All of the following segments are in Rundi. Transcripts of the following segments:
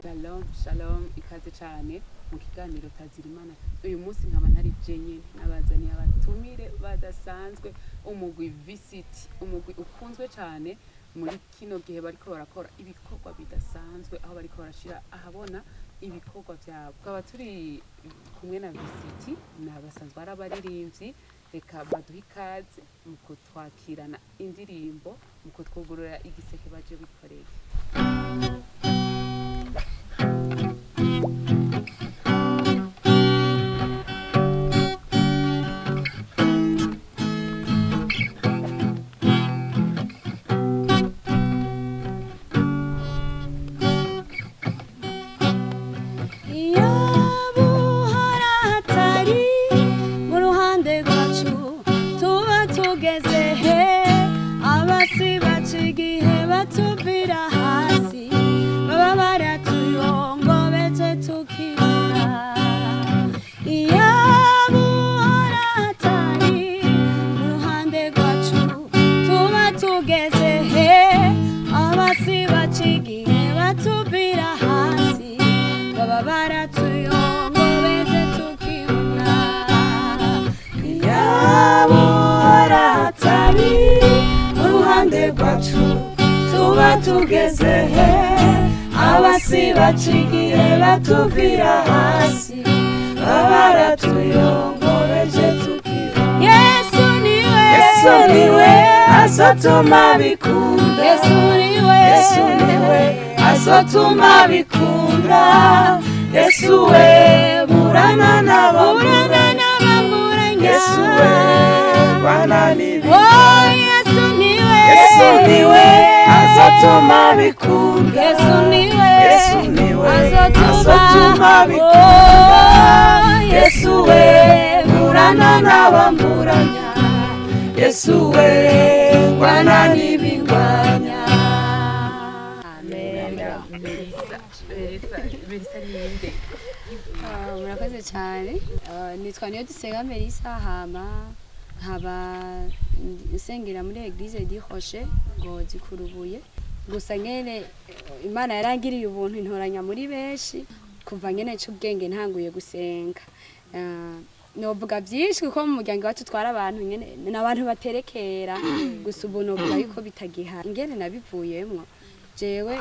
Shalom, shalom, ikaze cyane mu kiganiro Tazirimana. Uyu munsi nkaba ntari jenyine, nabazaniye abatumire badasanzwe, umugwi VCT, umugwi ukunzwe cyane muri kino gihe. Bariko barakora ibikorwa bidasanzwe, aho bariko barashira ahabona ibikorwa byabo. Tukaba turi kumwe na VCT, ni abasanzwe ari abaririmbyi. Reka baduhe ikaze mu kutwakirana indirimbo, mu kutwugurura igiseke baje bikoreye. Iyo buhora hatari mu ruhande rwacu, tuba tugeze he? Abasi baca igihe batuvira hasi, baba baratuyongobeje tukibura. Iyo buhora hatari mu ruhande rwacu, tuba tugeze he? Abasi baca igihe batuvira hasi, baba baratuyongobeje tukibura. Yabora hatari uruhande rwacu, tuba tugeze he? Abasi baca igihe batuvira hasi, baba baratuyongobeje tukiva. Yesu niwe. Yesu niwe azotuma bikunda. Yesu niwe. Yesu niwe azotuma bikunda. Yesu we, burana burana n'abamburanya. N'abamburanya. Yesu we, rwana. Oh, Yesu niwe. Yesu niwe azotuma bikunda. Yesu niwe. Yesu niwe azotuma azotuma bikunda. Oh, Yesu we, burana n'abamburanya. Yesu we, rwana n'ibingwanya. Amen. Melissa, Melissa, Melissa ninde? Ah, murakoze cyane. Ah, nitwa Niyodusenga Melissa, hama nkaba nsengera muri Église du Rocher Ngozi kurubuye. Gusa nyene Imana yarangiriye ubuntu intoranya muri benshi. Kuva nyene c'ubwenge ntanguye gusenga. Ah, novuga byinshi kuko mu muryango wacu twara abantu nyene n'abantu baterekera. Gusa ubu novuga yuko bitagihari. Ingene nabivuyemwo, jewe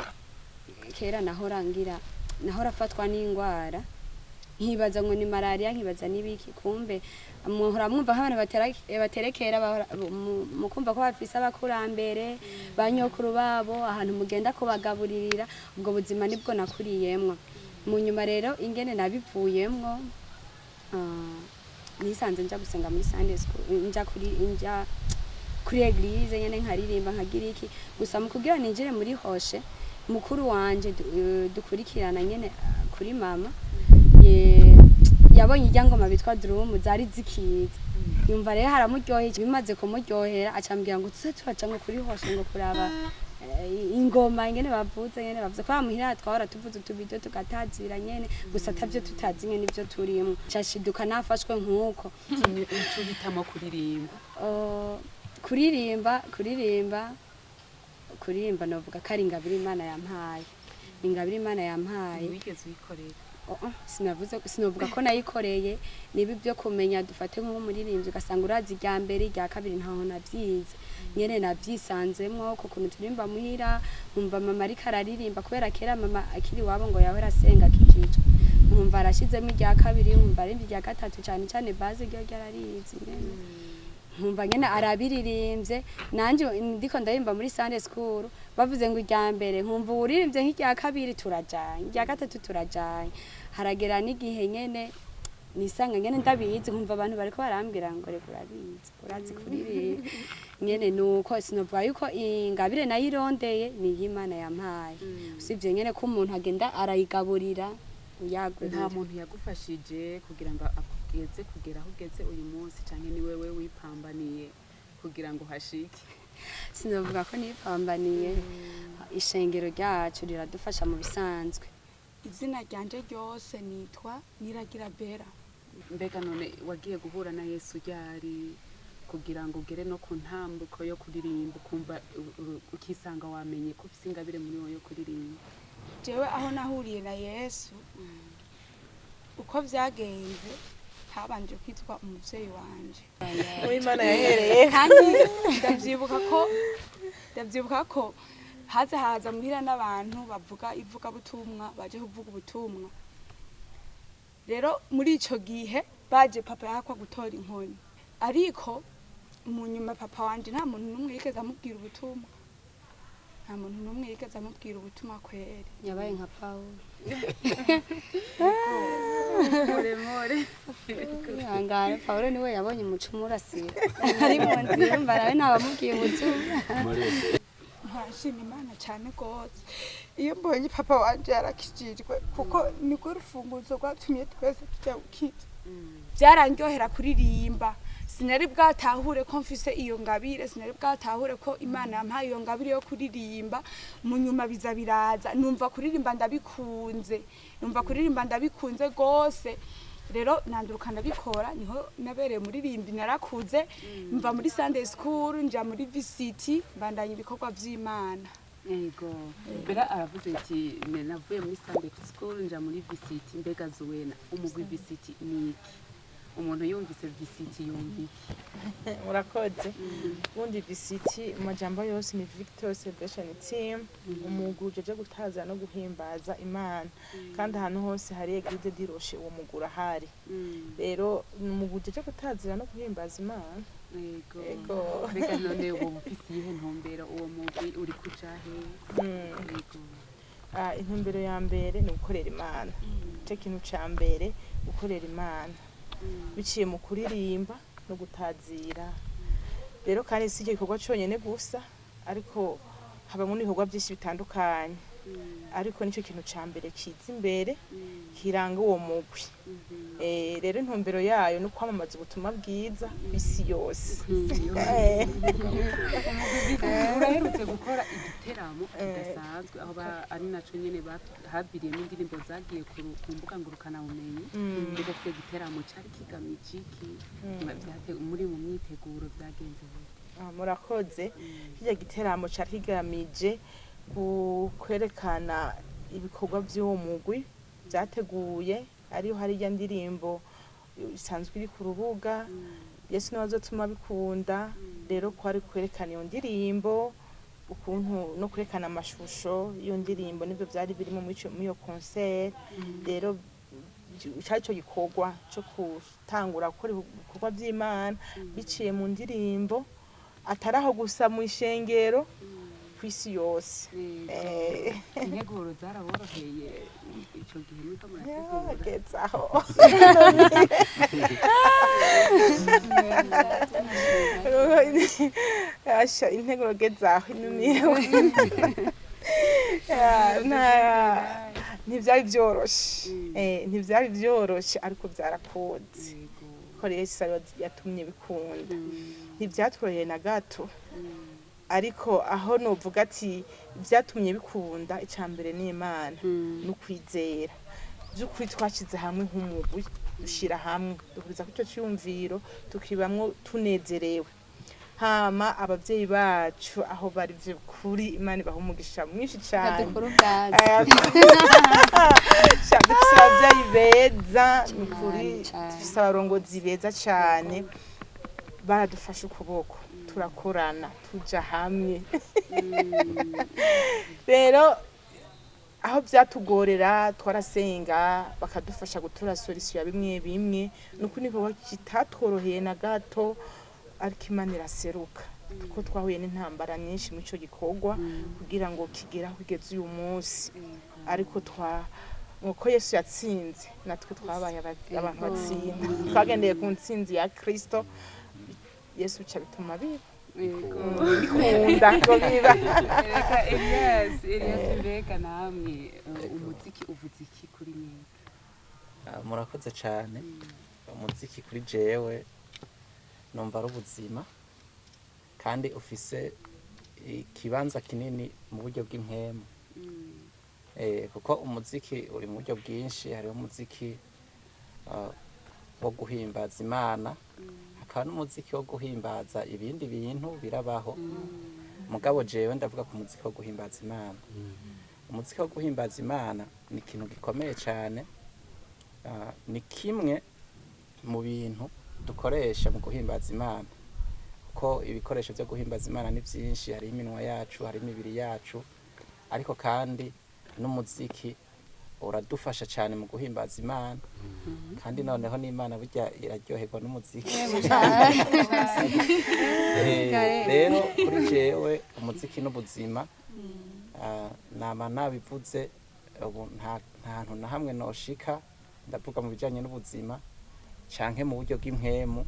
kera nahora ngira, nahora afatwa n'ingwara, nkibaza ngo ni malaria, nkibaza n'ibiki. Kumbe muhora mwumva nk'abantu baterekera mukumva ko bafise abakurambere, ba nyokuru babo, ahantu mugenda kubagaburirira. Ubwo buzima nibwo nakuriyemwo. Mu nyuma rero ingene nabivuyemwo, nisanze nja gusenga muri Sunday school, nja kuri église nyene, nkaririmba, nkagira iki. Gusa mu kugira ninjire muri Rocher, mukuru wanje dukurikirana nyene, kuri mama yabonye irya ngoma bitwa drum zari zikiza, yumva rero haramuryoheye. Bimaze kumuryohera, acambwira ngo tuze turaca ngo kuri Rocher ngo kuraba ingoma ingene bavuze, nyene bavuze ko muhira twahora tuvuze utubido tugatazira nyene, gusa atavyo tutazi nyene ivyo turimwo. Cashiduka nafashwe nkuko. Ico uhitamo kuririmba? Kuririmba novuga ko ari ingabire Imana yampaye, ingabire Imana yampaye. Wigeze uyikorera? Oh, sinavuze, sinovuga ko nayikoreye. Niba ibyo kumenya, dufate nk'umuririmbyi ugasanga urazi irya mbere, irya kabiri, ntaho navyize nyene, navyisanzemwo ku kuntu turirimba muhira. Nkumva mama ariko araririmba, kubera kera mama akiri iwabo ngo yahora asenga akijijwe. Nkumva arashizemo irya kabiri, nkumva arimba irya gatatu, cane cane baze ryo ryararizi nyene. Nkumva nyene arabiririmbye, nanje ndiko ndaririmba muri Sunday school, bavuze ngo irya mbere, nkumva uwuririmbye nk'irya kabiri turajanye, irya gatatu turajanye. Haragera n'igihe nyene nisanga nyene ndabizi, nkumva abantu bariko barambwira ngo reka urabizi, urazi kuririmba nyene. Nuko sinovuga yuko ingabire nayirondeye, ni iy'Imana yampaye, usibye nyene ko umuntu agenda arayigaburira uyagurira. Nta muntu yagufashije kugira ngo akugeze kugera aho ugeze uyu munsi, canke ni wewe wipambaniye kugira ngo uhashike? Sinavuga ko nipambaniye. Ishengero ryacu riradufasha mu bisanzwe. Izina ryanje ryose nitwa Niragira Bera. Mbega none wagiye guhura na Yesu ryari, kugira ngo ugere no ku ntambuko yo kuririmba, ukumva ukisanga wamenye ko ufise ingabire muri wowe yo kuririmba? Jewe aho nahuriye na Yesu, uko vyagenze, habanje kwitwa umuvyeyi wanje. Uwimana yahereye. Kandi ndavyibuka ko haza haza muhira n'abantu bavuga ivugabutumwa, baje kuvuga ubutumwa. Rero muri ico gihe baje, papa yakwa gutora inkoni, ariko mu nyuma papa wanje nta muntu n'umwe yigeze amubwira ubutumwa, nta muntu n'umwe yigeze amubwira ubutumwa kweri. Yabaye nka Pawulo. Muremure. Ihangane, Pawulo niwe yabonye umuco umurasira ari mu nzira, umva nawe ntabamubwiye ubutumwa. Nshima Imana cyane rwose iyo mbonye papa wanje yarakijijwe, kuko niko rufunguzo rwatumye twese tujya gukizwa. Byarandyohera kuririmba. Sinari bwatahure ko mfise iyo ngabire, sinari bwatahure ko Imana yampaye iyo ngabire yo kuririmba. Mu nyuma biza biraza, numva kuririmba ndabikunze, numva kuririmba ndabikunze rwose. Rero nanduruka ndabikora, niho nabereye muririmbi. Narakuze, mva muri Sunday school nja muri VCT, mbandanya ibikorwa vy'Imana. Yego, Bera aravuze ati: "Navuye muri Sunday school nja muri VCT." Mbega Zuwena, umugwi VCT ni iki? Umuntu yumvise VCT yumva iki? Murakoze. Ubundi VCT mu majambo yose ni Victory Celebration Team, umugwi uje gutaza no guhimbaza Imana. Kandi ahantu hose hari Église du Rocher, uwo mugwi urahari. Rero ni umugwi uje gutazira no guhimbaza Imana. Yego. Yego. Mbega none ubu ufise iyihe ntumbero? Uwo mugwi uri kuja he? Yego. Intumbero ya mbere ni ugukorera Imana. Ico kintu ca mbere, gukorera Imana biciye mu kuririmba no gutazira. Rero kandi si icyo gikorwa conyene gusa, ariko habamwo n'ibikorwa byinshi bitandukanye, ariko nicyo kintu ca mbere kiza imbere kiranga uwo mugwi. Rero intumbero yayo ni ukwamamaza ubutumwa bwiza kw'isi yose. Uraherutse gukora igiteramo kidasanzwe, aho ari naco nyene haviriyemo indirimbo zagiye ku mbuga ngurukanabumenyi. Mbega kiriya giteramo cari kigamije iki? Muri mu myiteguro vyagenze gute? Murakoze. Kirya giteramo cari kigamije kwerekana ibikorwa vy'uwo mugwi vyateguye, ariyo hariya ndirimbo isanzwe iri ku rubuga, "Yesu niwe azotuma bikunda". Rero kwari kwerekana iyo ndirimbo ukuntu no kwerekana amashusho y'iyo ndirimbo, nivyo vyari birimo muri iyo concert. Rero cari ico gikorwa co gutangura gukora ibikorwa vy'Imana biciye mu ndirimbo, atari aho gusa mu ishengero, kw'isi yose. Integuro zaraboroheye ico gihe muriko murategura? Gezaho. Asha, integuro gezaho inumira. Ntivyari vyoroshe. Ntivyari vyoroshe, ariko vyarakunze. Ko rero Yesu ariwe yatumye bikunda. Ntivyatworoheye na gato, ariko aho novuga ati vyatumye bikunda, ica mbere ni Imana n'ukwizera. By'ukuri twashyize hamwe nk'umugwi, dushyira hamwe, duhuriza kuri icyo cyumviro, tukibamwo tunezerewe. Hama ababyeyi bacu aho bari, by'ukuri Imana ibaha umugisha mwinshi cyane. Dukora ubwatsi. Sha, dufise ababyeyi beza ni ukuri. Cane. Dufise abarongozi beza cyane, baradufashe ukuboko, turakorana, tuja hamwe. Rero aho byatugorera twarasenga, bakadufasha gutora solution ya bimwe bimwe. Ni ukuri n'igikorwa kitatworoheye na gato, ariko Imana iraseruka, kuko twahuye n'intambara nyinshi muri ico gikorwa kugira ngo kigere aho kigeze uyu munsi. Ariko twa nkuko Yesu yatsinze, natwe twabaye abantu batsinda. Twagendeye ku ntsinzi ya Kristo Yesu, bica bituma biba bikunda ngo biba. Reka Elias, Elias, mbega namwe umuziki uvuze iki kuri mwebwe? Murakoze cyane. Umuziki kuri jewe numva ari ubuzima, kandi ufise ikibanza kinini mu buryo bw'impwemu. Kuko umuziki uri mu buryo bwinshi. Hariho umuziki wo guhimbaza Imana, hakaba n'umuziki wo guhimbaza ibindi bintu birabaho. Mugabo jewe ndavuga ku muziki wo guhimbaza Imana. Umuziki wo guhimbaza Imana ni ikintu gikomeye cyane. Ni kimwe mu bintu dukoresha mu guhimbaza Imana, kuko ibikoresho byo guhimbaza Imana ni byinshi. Hari iminwa yacu, hari imibiri yacu, ariko kandi n'umuziki uradufasha cyane mu guhimbaza Imana. Kandi noneho n'Imana burya iraryoherwa n'umuziki. Rero kuri jewe umuziki n'ubuzima. Nama nabivuze, ubu nta hantu na hamwe noshika, ndavuga mu bijyanye n'ubuzima canke mu buryo bw'impwemu,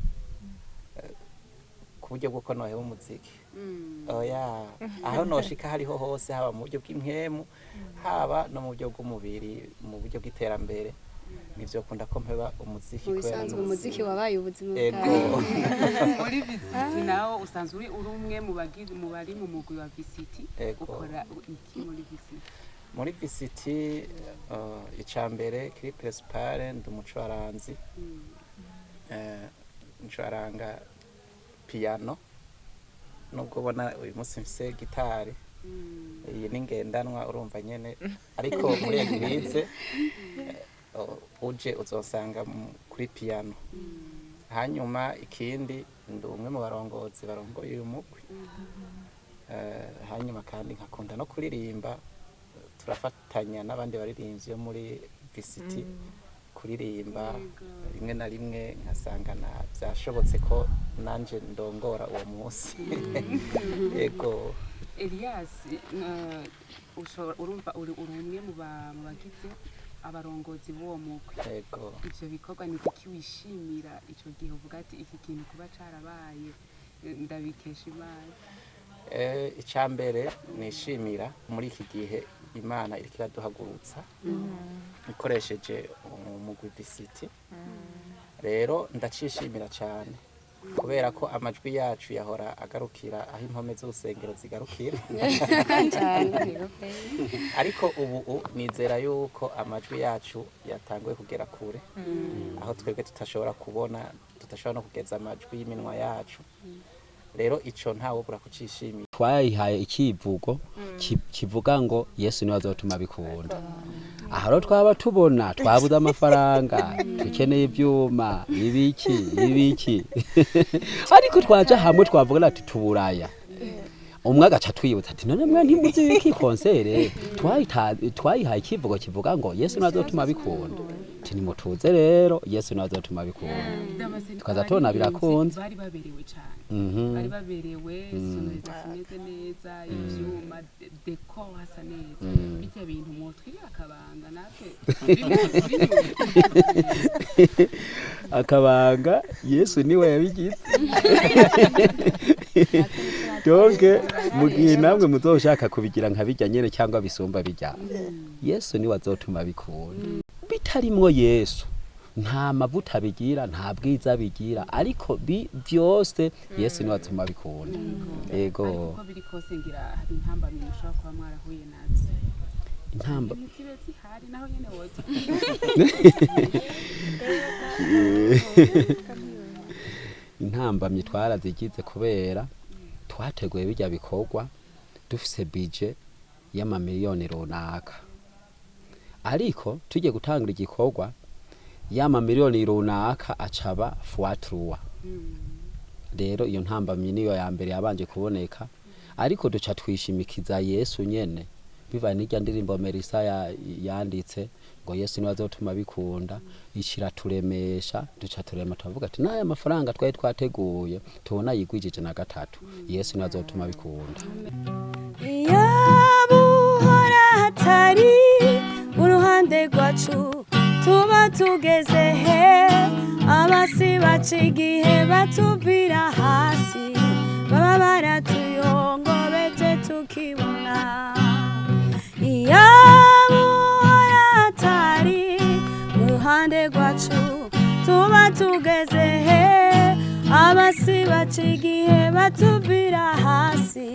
ku buryo bw'uko noheba umuziki. Oya, aho noshika hariho hose, haba mu buryo bw'impwemu, haba no mu buryo bw'umubiri, mu buryo bw'iterambere, ntivyokunda ko mpeba umuziki Mu kubera bisanzwe n'ubuzima. Umuziki wabaye ubuzima Ego. bwawe. Muri VCT nawo usanzwe uri umwe mu bagize, mu bari mu mugwi wa VCT. Ego. Ukora iki muri VCT? Muri VCT, ica mbere kiri principal, ndi umucuraranzi. Ncuraranga piano, nubwo ubona uyu munsi mfise gitari, iyi ni ngendanwa, urumva nyene. Ariko muri église, uje uzosanga kuri piano. Hanyuma ikindi, ndi umwe mu barongozi barongoye uyu mugwi. Hanyuma kandi nkakunda no kuririmba, turafatanya n'abandi baririmbyi bo muri VCT kuririmba. Rimwe na rimwe nkasanga na byashobotse ko nanje ndongora uwo munsi. Yego. Elias, urumva uri umwe mu bagize abarongozi b'uwo mugwi. Yego. Ivyo bikorwa ni iki wishimira ico gihe uvuga ati iki kintu kuba carabaye, ndabikesha Imana? Icya mbere nishimira muri iki gihe, Imana iriko iraduhagurutsa ikoresheje umugwi VCT. Rero ndacishimira cyane kubera ko amajwi yacu yahora agarukira aho impome z'urusengero zigarukira, cyane, yego pe. ariko ubu nizera yuko amajwi yacu yatanguye kugera kure, aho twebwe tutashobora kubona, tutashobora no kugeza amajwi y'iminwa yacu. Rero ico ntawobura kucishimira. Twayihaye ikivugo kivuga ngo Yesu niwe azotuma bikunda. Aha rero twaba tubona twabuze amafaranga, dukeneye ibyuma, ibiki ibiki, ariko twaja hamwe twavuga ati tuburaya, umwe agaca twibutsa ati none mwe ntimuzi ibiki concert twayihaye ikivugo kivuga ngo Yesu niwe azotuma bikunda, ati nimutuze rero, Yesu niwe azotuma bikunda. Tukaza tubona birakunze. Bari baberewe cyane. Bari baberewe, sonorisation imeze neza, ivyuma, décor hasa neza. Bijya bintu mwotwirira akabanga natwe bimwe. Akabanga, Yesu niwe yabigize. Donc mu gihe namwe muzoshaka kubigira nka bijya nyene cyangwa bisumba bijya, Yesu niwe azotuma bikunda. Bitarimwo Yesu nta mavuta bigira, nta bwiza bigira, ariko byose Yesu niwe atuma bikunda. Ego. Ariko uko biri kose ngira hari intambamyi mushobora kuba mwarahuye nazo. Intamba Ntizibe zihari naho nyene woza. Intambamyi twarazigize kubera twateguye bijya bikorwa dufise budget y'amamiliyoni runaka, ariko tugiye gutangura igikorwa y'amamiliyoni runaka acaba fois trois. Rero iyo ntambamyi niyo ya mbere yabanje kuboneka, ariko duca twishimikiza Yesu nyene, bivanye n'irya ndirimbo Melissa yanditse ngo Yesu niwe azotuma bikunda. Iciraturemesha, duca turema turavuga ati n'aya mafaranga twari twateguye tubona yigwijije na gatatu, Yesu niwe azotuma bikunda. Yabuhora hatari uruhande rwacu, tuba tugeze he? Abasi baca igihe batubwira hasi, baba baratuyongobeje tukibona. Yabuhora hatari uruhande rwacu, tuba tugeze he? Abasi baca igihe batubwira hasi,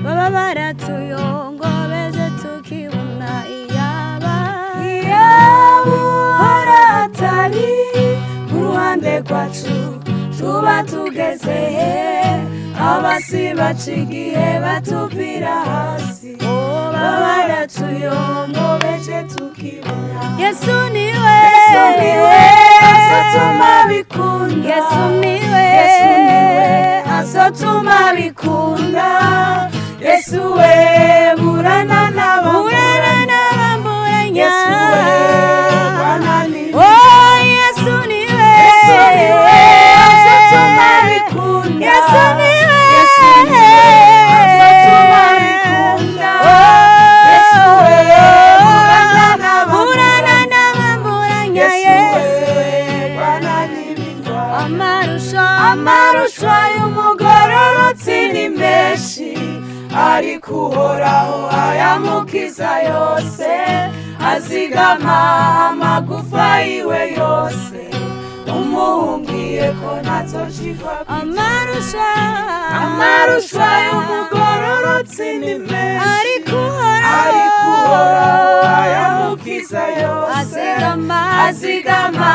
baba baratuyongobeje tukibona. Iyaba iyaba atari uruhande rwacu, tuba tugeze he? Abasi baca igihe batubwira hasi. Oh. Baba baratuyombobeje tukibona. Yesu niwe, Yesu niwe azotuma bikunda. Yesu niwe, Yesu niwe azotuma bikunda. Yesu we burana burana n'abamburanya. n'abamburanya. Yesu we banani. Oh, Yesu niwe, Yesu niwe azotuma bikunda. Yesu niwe, Yesu niwe azotuma bikunda. Yesu we burana burana n'abamburanya. n'abamburanya. Yesu Yesu we banani bingwa. Amarusha, Amarushwa y'umugororotsi ni menshi, ariko Uhoraho ayamukiza yose, azigama amagufa yiwe yose, umuhungiyeko ntazoshirwa. Amarusha, Amarushwa y'umugororotsi ni menshi, ariko Uhoraho, ariko Uhoraho ayamukiza yose, azigama, azigama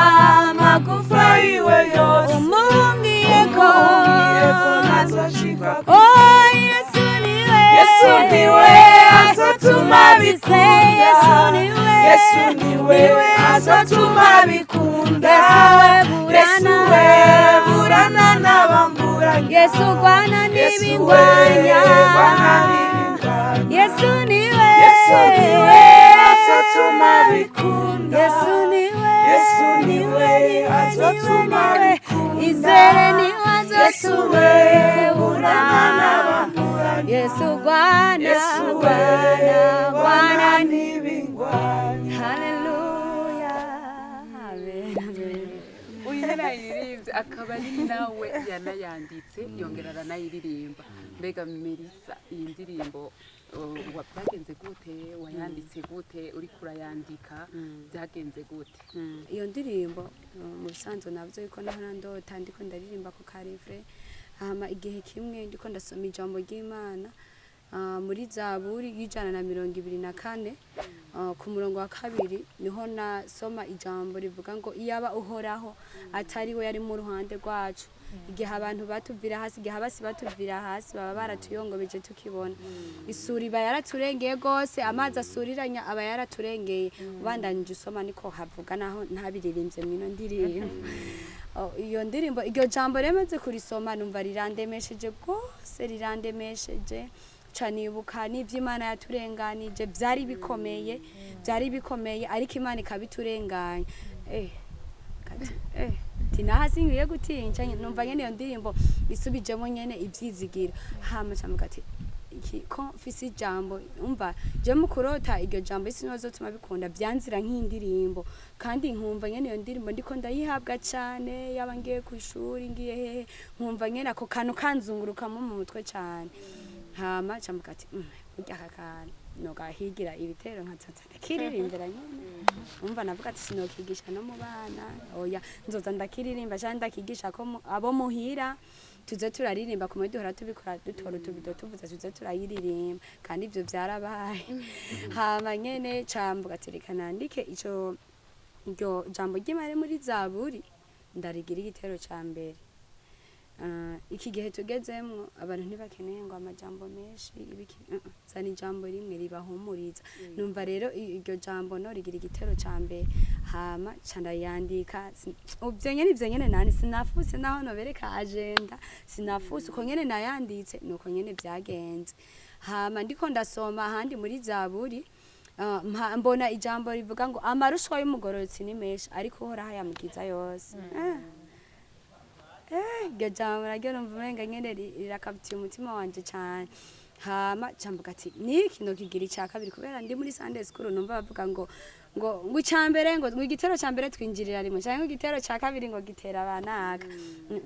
amagufa yiwe yose, umuhungiyeko, umuhungiyeko ntazoshirwa. Oh, Yesu niwe, Yesu niwe azotuma bikunda. Yesu niwe, Yesu niwe azotuma bikunda. Yesu Yesu we we burana n'abamburanya. Yesu gwana Yesu we n'ibingwanya. gwana n'ibingwanya. Yesu niwe, Yesu niwe azotuma bikunda. Yesu niwe, Yesu niwe azotuma niwe, bikunda. Izere niwe Yesu azotuma we burana bikunda. n'abamburanya. Yesu gwana, Yesu we gwana, gwana gwana. n'ibingwanya. Haleluya. Amen, amen. Uyu yarayiririmbye akaba ari nawe yanayanditse, yongera aranayiririmba. Mbega Melissa, iyi ndirimbo byagenze gute? Wayanditse gute? Uriko urayandika byagenze gute? Iyo ndirimbo mu bisanzwe navuze yuko nahora ndota ndiko ndaririmba ku karivure. Hama igihe kimwe ndiko ndasoma ijambo ry'Imana muri Zaburi y'124, ku murongo wa 2, niho nasoma ijambo rivuga ngo iyaba Uhoraho atari we yari mu ruhande rwacu, igihe abantu batuvira hasi, igihe abasi batuvira hasi, baba baratuyongobeje tukibona. Isuri iba yaraturengeye rwose, amazi asuriranya aba yaraturengeye. Ubandanije usoma niko havuga, naho ntabiririmbye mwino ndirimbo. Oh, iyo ndirimbo, iryo jambo rero maze kurisoma numva rirandemesheje rwose, rirandemesheje. Ca nibuka n'ivyo Imana yaturenganije, byari bikomeye, byari bikomeye, ariko Imana ikabiturenganya. Kati tinaha sinkwiye gutinya. Numva nyene iyo ndirimbo isubijemo nyene ivyizigiro. Hama ca mvuga ati iki ko mfise ijambo, umva je mu kurota iryo jambo isi nozotuma bikunda, byanzira nk'indirimbo, kandi nkumva nyene iyo ndirimbo ndiko ndayihabwa cane, yaba ngiye ku ishuri, ngiye hehe, nkumva nyene ako kantu kanzungurukamo mu mutwe cane. Hama ca mvuga ati burya aka kantu nogahigira ibitero nkazoza ndakiririmbira nyene. Umva navuga ati sinokigisha no mu bana, oya, nzoza ndakiririmba canke ndakigisha ko abo muhira tuze turaririmba, kumwe duhora tubikora, dutora utubido tuvuza, tuze turayiririmba. Kandi ivyo vyarabaye. Hama nyene cambuga ati reka nandike ico iryo jambo ry'Imana muri Zaburi, ndarigira igitero ca mbere. Iki gihe tugezemwo abantu ntibakeneye ngo amajambo menshi ibiki, zana ijambo rimwe ribahumuriza. Numva rero iryo jambo no rigira igitero ca mbere. Hama ca ndayandika. Uvyo nyene, ivyo nyene nani sinafuse, naho nobereka agenda sinafuse, uko nyene nayanditse nuko nyene vyagenze. Hama ndiko ndasoma ahandi muri Zaburi, mbona ijambo rivuga ngo amarushwa y'umugororotsi ni menshi, ariko Uhoraho ayamukiza yose. Iryo jambo naryo numva umenga nyene rirakabutiye umutima wanje cane. Hama cambuga ati niki nokigira ica kabiri, kubera ndi muri Sunday school numva bavuga ngo ica mbere, ngo igitero ca mbere twinjirira rimwe, canke ngo igitero ca kabiri ngo gitera abanaka.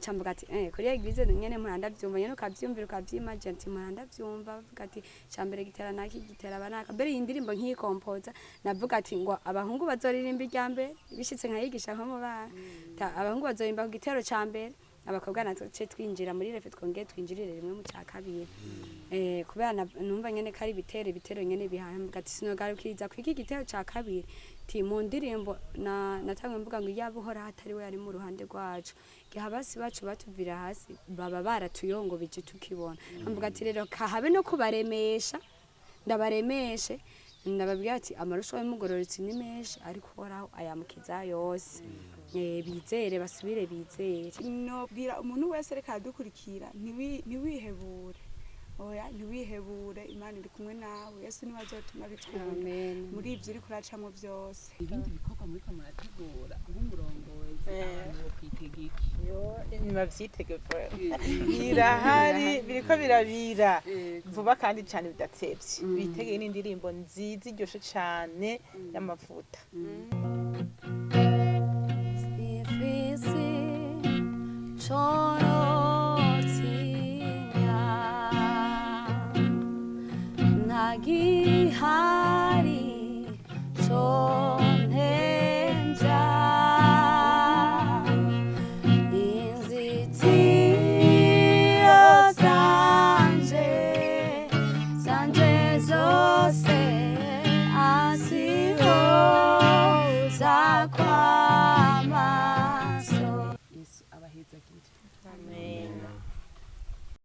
Cambuga ati kuri église nyene mpora ndavyumva nyene, ukavyumvira ukavyimagine, ati mpora ndavyumva bavuga ati ica mbere gitera naki, gitera abanaka. Mbere iyi ndirimbo nkiyikompoza navuga ati ngo abahungu bazoririmba irya mbere, bishitse nkayigisha nko mu bana. Abahungu bazoririmba ku gitero ca mbere, abakobwa natwe ce twinjira muri refrain, twongeye twinjirire rimwe mu cya kabiri. Kubera numva nyene ko ari ibitero nyene bihambwa, ati sinogarukiriza kwiki igitero ca kabiri ti mu ndirimbo na natangwe mvuga ngo iyaba Uhoraho atari we yari mu ruhande rwacu, igihe abasi bacu batuvira hasi, baba baratuyongobeje tukibona. Mvuga ati rero kahabe no kubaremesha. Ndabaremeshe, ndababwira ati amarushwa y'umugororotsi ni menshi, ariko Uhoraho ayamukiza yose. Bizere, basubire bizere. Nobwira umuntu wese reka adukurikira, ntiwihebure, oya, ntiwihebure. Imana iri kumwe nawe, Yesu niwe azotuma bikunda Amen. muri ibyo uri kuracamo byose. Ibindi bikorwa muriko murategura nk'umurongozi, abantu bo kwitega iki? Nibavyitege vuba, birahari, biriko birabira vuba kandi cyane bidatevye. Bitegeye n'indirimbo nziza iryoshe cane y'amavuta. Ifisi chorotinya nagihari chontenja inzitiro zanje zose asiho zakwamaso. Yesu abahezagire. Amen.